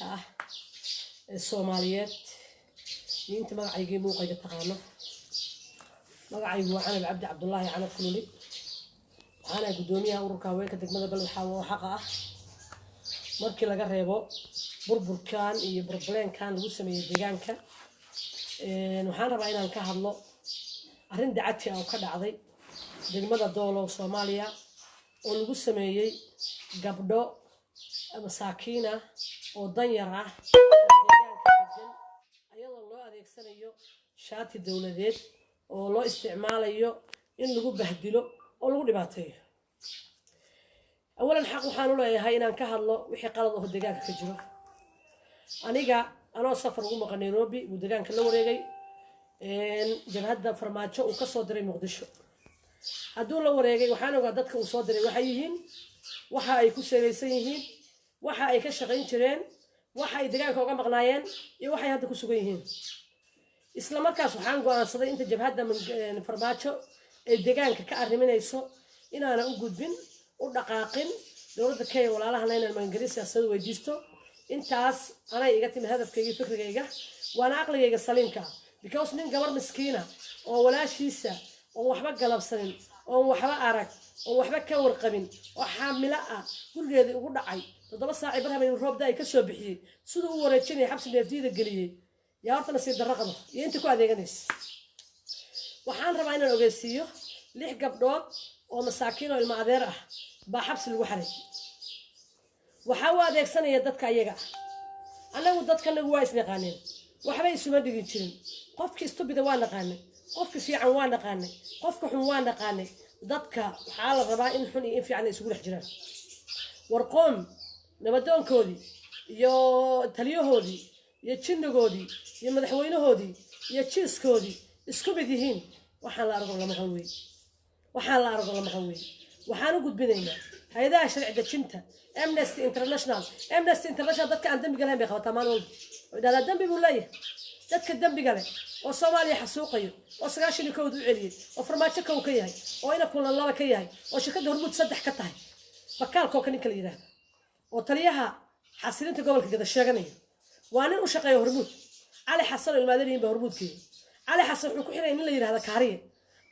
Ah ee Soomaaliyeed iyo inta magacaygii muuqayga taqaano, magacaygu waa Canab Cabdi Cabdulaahi Canab Kululi. Waxaana guddoomiyaha ururka haweenka degmada Baled Xaawo oo xaqa ah. Markii laga reebo burburkan iyo burbleenkan lagu sameeyey deegaanka, waxaan rabaa inaan ka hadlo arrin dacati ah oo ka dhacday degmada Doolow, Soomaaliya, oo lagu sameeyey gabdho masaakiin ah oo danyar ah oo deegaanka degan, ayadoo loo adeegsanayo shaati dowladeed oo loo isticmaalayo in lagu bahdilo oo lagu dhibaateeyo. Awalan, xaq waxaan u leeyahay inaan ka hadlo wixii qalad oo deegaanka ka jiro. Aniga anoo safar ugu maqan Nairobi buu deegaanka la wareegay jabhadda Farmaajo uu kasoo diray Muqdisho. Hadduu la wareegay, waxaan ogaa dadka uu soo diray waxay yihiin, waxa ay ku seegaysan yihiin, waxa ay ka shaqayn jireen, waxa ay deegaanka uga maqnaayeen iyo waxay hadda ku sugan yihiin. Isla markaas waxaan go-aansaday inta jabhadda Farmaajo ay deegaanka ka arriminayso inaana u gudbin, u dhaqaaqin. Dowladda Kenya walaalahana inaan magangelyo siyaasadeed weydiisto. Intaas anay iga timid, hadafkayga, fikrigayga, waana aqligayga saliimka ah, because nin gabar miskiina oo walaashiisa oon waxba galabsanin, oon waxba arag, oon waxba ka warqabin, oo xaamilo ah, gurigeedii ugu dhacay 7 saaci bar habeen, roob da ay ka soo bixiyey, siduu u wareejinaya xabsi neefdiida geliyey, yaa horta nasiib darro qabo iyo inta ku adeeganaysa. Waxaan rabaa inaan ogeysiiyo lix gabdhood oo masaakiin oo ilmo adeer ah baa xabsi lagu xaray. Waxaa u adeegsanaya dadka ayaga ah. Annagu dadkanagu waa isnaqaaneen, waxba isuma dhigin jirin. Qofki istubida waa naqaanay, qofka fiican waa naqaanay, qofka xun waa naqaanay. Dadka waxaa la rabaa in xun iyo in fiican ay isugu dhex jiraan. Warqoom nabadoonkoodii iyo taliyahoodii iyo jinnigoodii iyo madaxweynahoodii iyo jiiskoodii isku mid yihiin. Waxaan la argo lama qan wey, waxaan la argo lama qan wey. Waxaan u gudbinaynaa hay-adaha sharci dejinta, Amnesty International. Amnesty International dadka aan dembiga lahayn bay qabataa maalin walba oo idhahdaa dembi buu leeyahay. Dadka dembiga leh oo Soomaaliya xasuuqayo oo 91-da u celiyey, oo Farmaajo kow ka yahay, oo ina kulan laba ka yahay, oo shirkadda Hormuud saddex ka tahay, bakaalkoo ka ninka la yidhaahdo oo taliyaha xasilinta gobolka Gada sheeganayo, waa nin u shaqeeya Hormuud. Cali Xasan oo ilmaadariyin baa Hormuud geeyey. Cali Xasan wuxuu ku xiraya nin la yidhahda Kaariye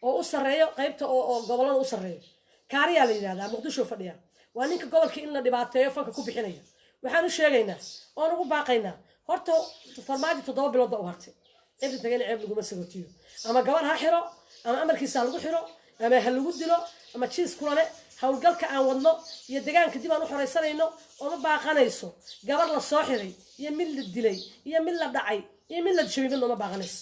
oo u sarreeyo qaybta oo gobollada u sarreeyo. Kaariyaa la yidhahdaa, Muqdisho fadhiya. Waa ninka gobolka in la dhibaateeyo fanka ku bixinayo. Waxaan u sheegaynaa oon ugu baaqaynaa, horta Farmaajo 7 bilood ba u hartay. Cibri tagayna ceeb laguma sagootiyo. Ama gabar ha xiro, ama amarkiisa ha lagu xiro, ama ha lagu dilo, ama jiis kulane. Howlgalka aan wadno iyo deegaanka dib aan u xoraysanayno ooma baaqanayso. Gabar la soo xiray iyo mid la dilay iyo mid la dhacay iyo mid la jabay midna uma baaqanayso.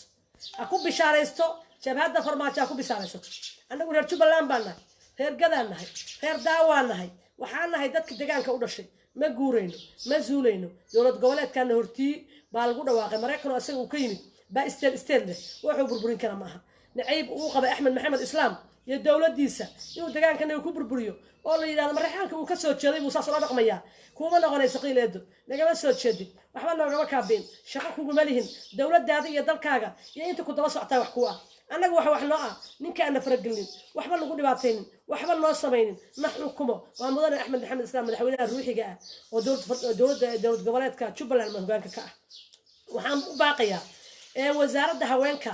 Ha ku bishaaraysto jabhadda Farmaajo, ha ku bishaaraysato. Annagu reer Jubbaland baan nahay, reer Gadaan nahay, reer Daawaan nahay. Waxaan nahay dadka deegaanka u dhashay. Ma guurayno, ma zuulayno. Dowlad goboleedkana hortii baa lagu dhawaaqay. Maraykan oo isaga uu ka yimid baa state leh, wuxuu burburin kara maaha. Nacayb uu qabay Axmed Maxamed Islaam iyo dowladdiisa inuu deegaankanaga ku burburiyo oo la yidhahdo Mareexaanka uu ka soo jeeday buu saas ula dhaqmayaa. Kuuma noqonayso qiileedo, nagama soo jeedin, waxba noogama kaabeen, shaqo kuguma lihin. Dowladdaada iyo dalkaaga iyo inta ku daba socotaa wax kuu ah. Annaga wax noo ah ninka aan na faragelinin, waxba nagu dhibaataynin, waxba noo samaynin, na xukumo, waa mudane Axmed Maxamed Islaam, madaxweynaha ruuxiga ah oo dowladda dowlad goboleedka Jubbaland hogaanka ka ah. Waxaan u baaqayaa wasaaradda haweenka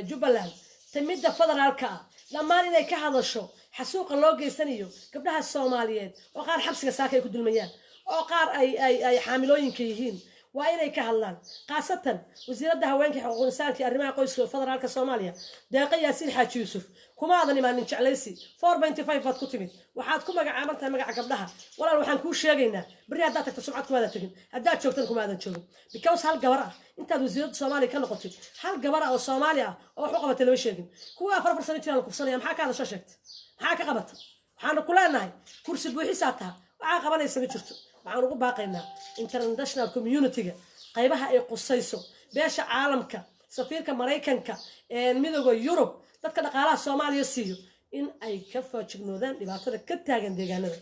Jubbaland, timidda federaalka ah, dhammaan inay ka hadasho xasuuqa loo geysanayo gabdhaha Soomaaliyeed, oo qaar xabsiga saaka ay ku dulmayaan, oo qaar ay xaamilooyinka yihiin. Waa inay ka hadlaan, khaasatan wasiiradda haweenka, xuquuq insaanka iyo arrimaha qoyska federaalka Soomaaliya, Deeqa Yaasiin Xaaji Yuusuf. Kuma aadan imaanin jeclaysi, 4.5 baad ku timid. Waxaad ku magacaaban tahay magaca gabdhaha. Walaal, waxaan kuu sheegaynaa, berri haddaad tagto sumcad kumaadan tegin, haddaad joogtan kumaadan joogin, because hal gabar ah intaad wasiiradda Soomaaliya ka noqotay, hal gabar ah oo Soomaali ah oo wax u qabatay lama sheegin. Kuwa 4 4 sano jiraan la kufsanaya, maxaa ka hadasho sheegtay? Maxaa ka qabata? Waxaanu ku leenahay kursi buuxisaa taha, waxaa qabanaysa ma jirto. Waxaan ugu baaqaynaa international community-ga, qaybaha ay qusayso, beesha caalamka, safiirka Maraykanka, Midooda Yurub, dadka dhaqaalaha Soomaaliya siiyo, in ay ka faajignoodaan dhibaatada ka taagan deegaanada.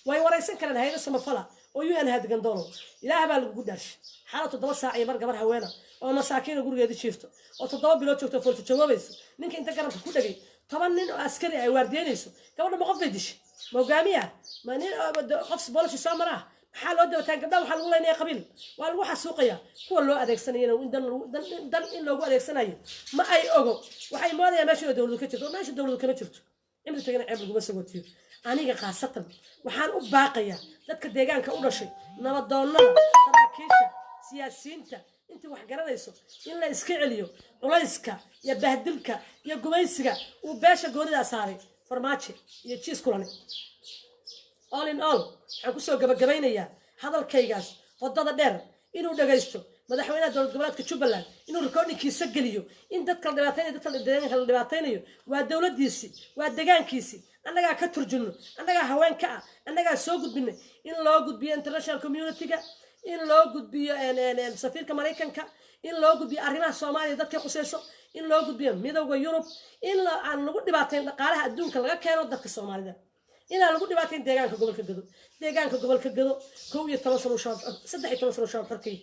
Way waraysan karaan hayado samafala oo UN hadegan Doolow. Ilaah baa lagugu dhaarshay, xaala 7 saac iyo mar gabar haweena oo masaakiina gurigeeda jiifto oo 7 bilood joogto, foolto jawaabayso, ninka inta garabka ku dhegay 10 nin oo askari ay waardiyeynayso, gabadha ma qof bay dishay? Ma hogaamiya? Ma nin qof bolisi soo maraa? Maxaa loo dabataan gabdhaha? Waxaa lagu leynaya qabiil, waa lagu xasuuqaya. Kuwa loo adeegsanayana in dan in loogu adeegsanayo ma ay ogo. Waxay moodayaan meesha inay dowladu ka jirto, oo meesha dowladu kama jirto. Cimri tagana ceeb laguma sagootiyo. Aniga khaasatan waxaan u baaqayaa dadka deegaanka u dhashay, nabadoonnada, saraakiisha, siyaasiyiinta, intii wax garanayso, in la iska celiyo culayska iyo bahdilka iyo gumaysiga uu beesha goonidaa saaray Farmaajo iyo Jiis Kulane. All in all, waxaan kusoo gabagabaynayaa hadalkaygaas qodada dheer inuu dhagaysto madaxweynaha dowlad goboleedka Jubbaland, inuu recordingkiisa geliyo in dadka la dhibaataynayo, dadka deegaanka la dhibaataynayo waa dowladdiisii, waa degaankiisii. Annagaa ka turjunno, annagaa haweenka ah, annagaa soo gudbinay in loo gudbiyo international community-ga, in loo gudbiyo safiirka Maraykanka, in loo gudbiyo arrimaha Soomaaliya dadkay khuseyso, in loo gudbiyo Midowda Yurub, in aan lagu dhibaatayn dhaqaalaha adduunka laga keeno dadka Soomaalida, inaan lagu dhibaatayn deegaanka gobolka Gado. Deegaanka gobolka Gado 11 sano Shabaab, 13 sano Shabaab xorkay.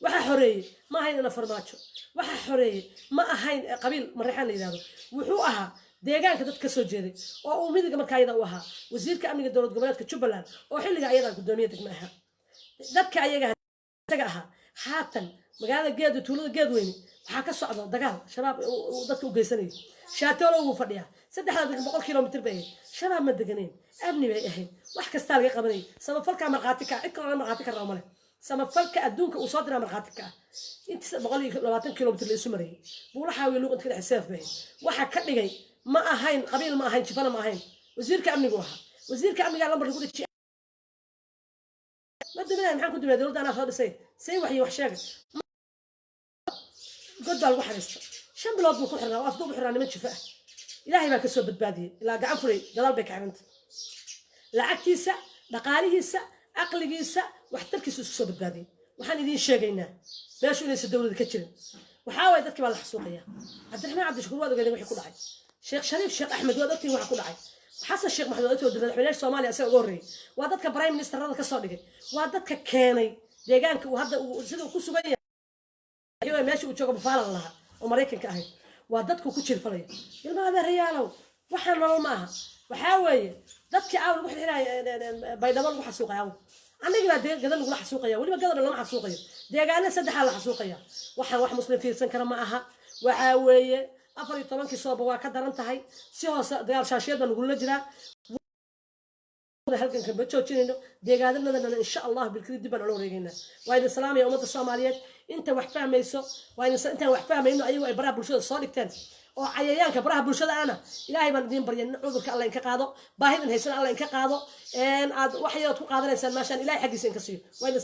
Waxaa xoreeyey ma ahayn ina Farmaajo, waxaa xoreeyey ma ahayn qabiil Mareexaan la yidhahdo. Wuxuu ahaa deegaanka dad ka soo jeeday oo uu midiga markaa ayada u ahaa wasiirka amniga dowlad goboleedka Jubbaland, oo xilliga ayadaa guddoomiye degma ahaa. Dadka ayaga isaga ahaa haatan magaalada Geed, tuulada Geedweyne waxaa ka socda dagaal Shabaab uu dadka u geysanayo. Shaatoolo wuu fadhiyaa. Saddexda degmo 100 kilomitir bay ahayd. Shabaab ma deganeyn, amni bay ahayd, wax kastaa laga qabanayay. Samafalkaa markhaati ka, cid kaloo markhaati ka rabo male. Samafalka adduunka uu soo diraa markhaati ka ah. Intii 120 kilomitir la isu marayay, Buulaxaawiyo Luuq inta ka dhexe safe bay ahayd. Waxa ka dhigay ma ahayn qabiil, ma ahayn jifana, ma ahayn. Wasiirka amnigu ahaa, wasiirka amnigaa lambar lagu dhejiyay. Ma duminaya? Maxaan ku dumaya? Dowladda anaa soo dhisay. Say wax iyo wax sheega, god baa lagu xariista. 5 bilood buu ku xirnaa oo afduub u xirnaa niman jifa ah. Ilaahay baa ka soo badbaadiyey. Ilaa gacan furay gadaal bay ka xiranta. Lacagtiisa, dhaqaalihiisa, caqligiisa, waxtarkiisu isku soo badbaadiyey. Waxaan idiin sheegaynaa meeshu inaysan dowlada ka jirin. Waxaa waaye dadkii baa la xasuuqaya. Cabdiraxmaan Cabdishakuur waad ogeedeen wixii ku dhacay. Sheekh Shariif Sheekh Axmed waad ogtihiin waxa ku dhacay. Xasan Sheekh Maxamed waad ogtihiin, madaxweynaha Soomaaliya isaga ugu horreeyey. Waa dadka prime ministerada ka soo dhigay, waa dadka keenay deegaanka uu hadda sida uu ku sugan yahay. Meesha uu joogo bafaalan lahaa oo Maraykanka ahayd, waa dadku ku jirfalaya. Ilma adeerayaalow, waxaa nolol ma aha. Waxaa weeye dadkii aaw lagu xirxiraya, Baydhabo lagu xasuuqay, aaw annagii baa Gada lagula xasuuqaya. Weliba Gada dhan lama xasuuqayo, deegaana saddexaa la xasuuqaya. Waxaan wax Muslim fiirsan kara ma aha. Waxaa weeye 14-kii sooba waa ka daran tahay. Si hoose dagaal shaashiyad baa nagula jiraa. Halganka ma joojinayno. Deegaanadana insha Allah bilkili dib baan ola wareegaynaa. Waa idin salaamaya, ummadda Soomaaliyeed inta wax fahmayso. Waa idin intaan wax fahmayno ayagu ay baraha bulshada soo dhigteen oo cayayaanka baraha bulshada ana. Ilaahay baan idiin barya in cudurka Alla inka qaado, baahidan haysana Alla inka qaado, aad wax yarood ku qaadanaysaan maashaan Ilahay xaggiisa inka siiyo. Waa idin.